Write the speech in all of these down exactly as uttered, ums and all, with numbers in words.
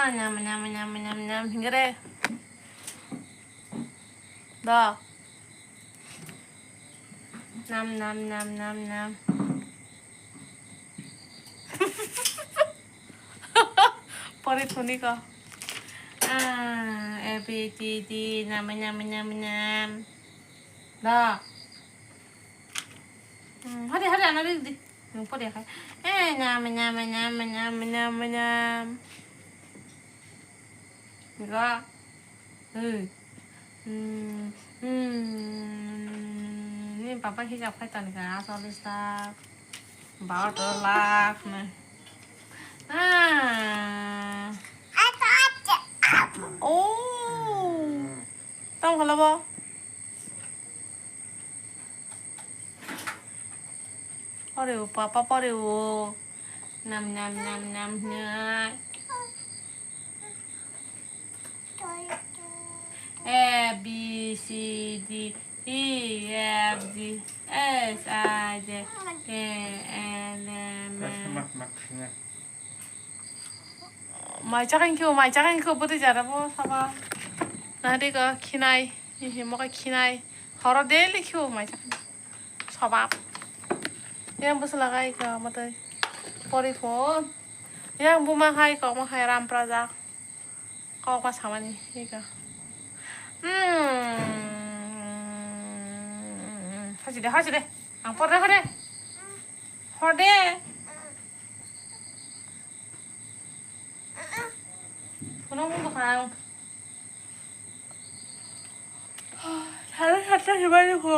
Nyam, nyam, nyam, nyam, nyam, hingre. Do. Nam, nam, nam, nam, nam. Pori thuni ko. Ah, A, B, C, D, nam, nam, nam, nam. Do. Hmm, hadi, hadi, ana di, di. Nung pori khai. Eh, nam, nam, nam, nam, nam, nam. Ga. Hey. Hmm. Hmm. Ni papa hijab khai tani ka, asolis tak. Baroto lak na. Ah. Oh. Tong khala bo. Pore o, papa pore o. Nam, nam, nam, nam, nam. A, B, C, D, E, F, G, H, I, J, K, L, M, N. Mai chakang kyo, mai chakang kyo, bwtwi jara bo saba. Nari ko khinai, hihi mo khe khinai. Horo daily kyo mai chakang. Sobap. Yang bwsla kai ka mwtai. Pori phone. Yang buma hai kok ma hai ram praja. Kok ma samani ika. Hmm. Haji de, haji de. Ang por de, hore. Hor de. Kono mo bwkhang. Sare satta hibai ko.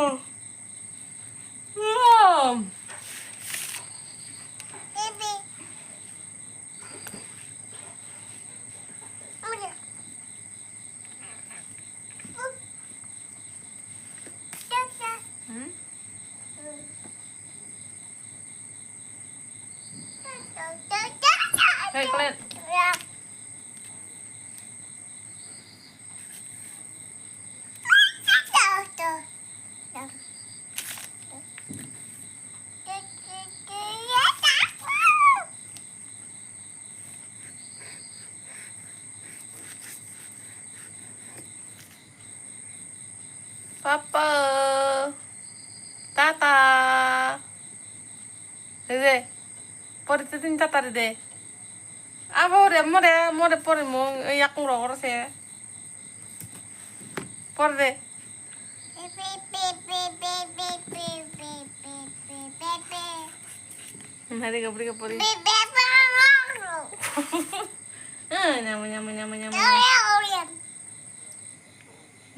Wow. Hmm? Hey, Colin. Papa, tata. Rede, pori te tin tata rede. Abo re, more, more pori mo, yakung ro oro se. Por de. Hari ka bri ka pori. Ah, nyama, nyama, nyama, nyama.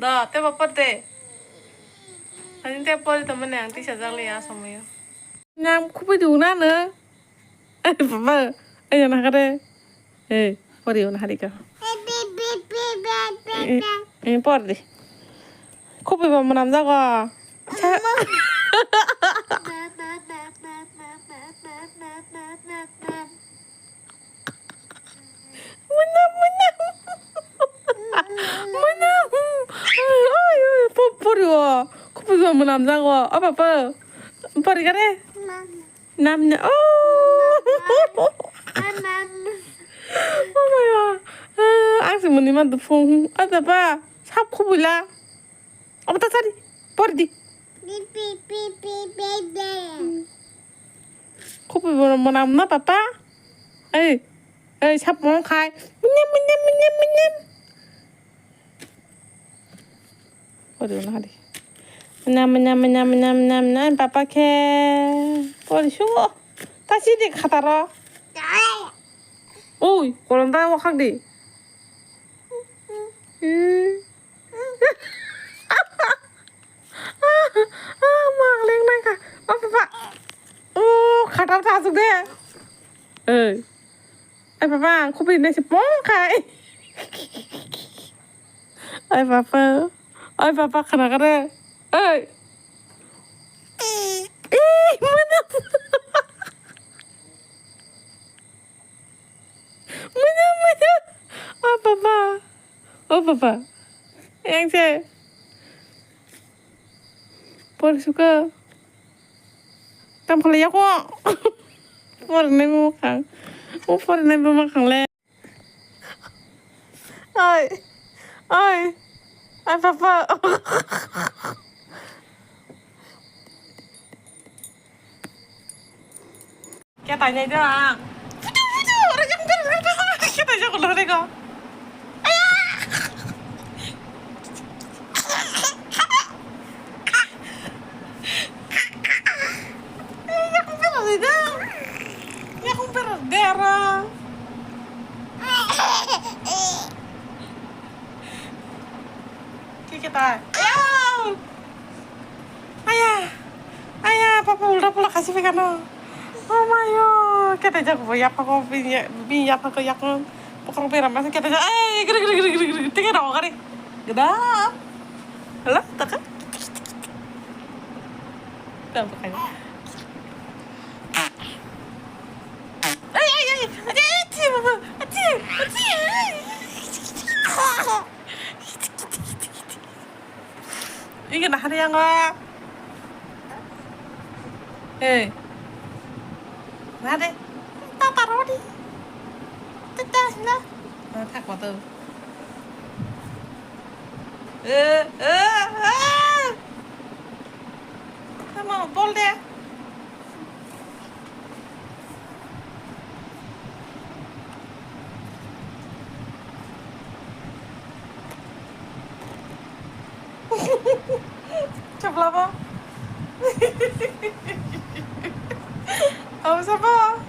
Do, te ba por de. Ani te pori to mane ang tisa jang le ya somoyo. Nyam kubi du na no. Ai baba, ai na kare. Eh, pori na hari ka. Eh, eh, por de. Kubi ba manam jago. Sa- Mwnam, mwnam. Mwnam. Oi, oi, po-, pori o. Kupi go mwnam jago. O papa. Pori kare. Nam na. Oh. Oh my God. Ah, ang se mwnwi ma dufung. O papa. Sap khubui la. Obo ta sari, por di. Kupi bo mwnam na papa. Ei, ei, sap mong khai. Mwnam, mwnam, mwnam, mwnam. Por di na di. Mwnam, mwnam, mwnam, mwnam, mwnam, mwnam, papa khe. Por di sugo. Ta si di khataro. Ui, kolom ta wakhak di. Hmm. Ah, ah, mak leng nang kha. Oh, papa. Oh, khatar ta asuk de. Ei. Ai, papa, ang kupi nai se pong khai. Ai, papa. Ai, papa, khana kare. Ei. Ei, mana? Manya, manya. Oh, papa. Oh, papa. Yang se. Por suka. Tam khala yako. Por ne mo kang. Oh, por ne mo kang le. Oi, oi, oi, papa. Khe tainai da. Putu, putu, ora yang ber, ber, ber, khe taijak ulo rego. Aya! Yang ber da. Yang ber da ora. Khe khe tai. Aya! Aya! Aya, papa ulta pula khasi pekano. Oh my god. Kete jak bo yapako bi yapako yakon. Pokok beram masa kete jak. Ai, giri giri giri giri giri. Teke ro gari. Geda. Halo, taka. Tam pakai. Ai, ai, ai. Ati, ati, baba. Ati, ati. Iki nahari yang wa. Hei. Nahari. Tata rodi. Tata na. Na thak ma to. Eh, eh, eh. Tama bol de. Chapla bo. Hausa bo.